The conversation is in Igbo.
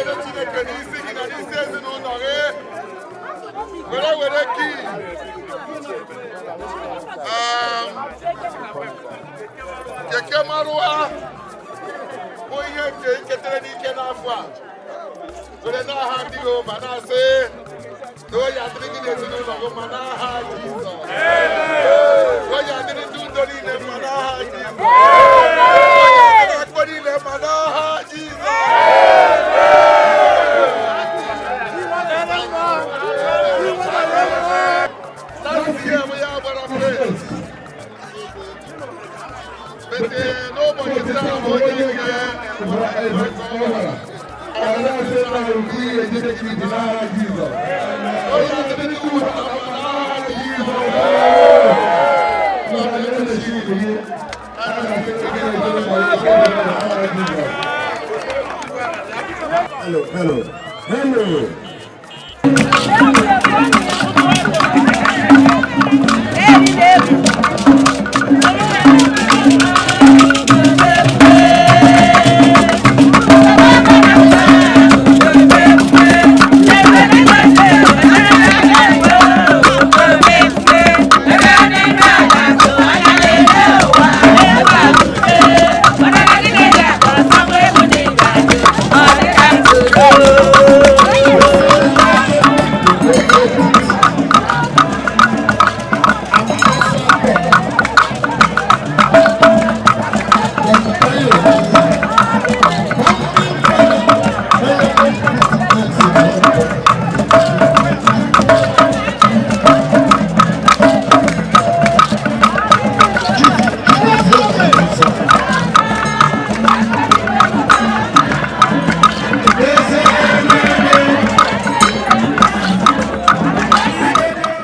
na-ekele Chineke n'isi gị na n'isi ezinụlọ gị. Were were kii. Keke Marwa bụ ihe nke iketere n'ike n'afọ a. Were n'aha Jehova na-asị na oyi adịrị gị n'ezinụlọ gị mma n'aha Jizọs. Oyi adịrị ndị udo niile mma n'aha Jizọs. Oyi adịrị akpọ niile mma n'aha Jizọs. Last year bụ ya gbara first. Bete n'ụbọchị taa bụ onye nke onye adịrị ndị udo mma n'aha Jizọs. Hello, hello, hello.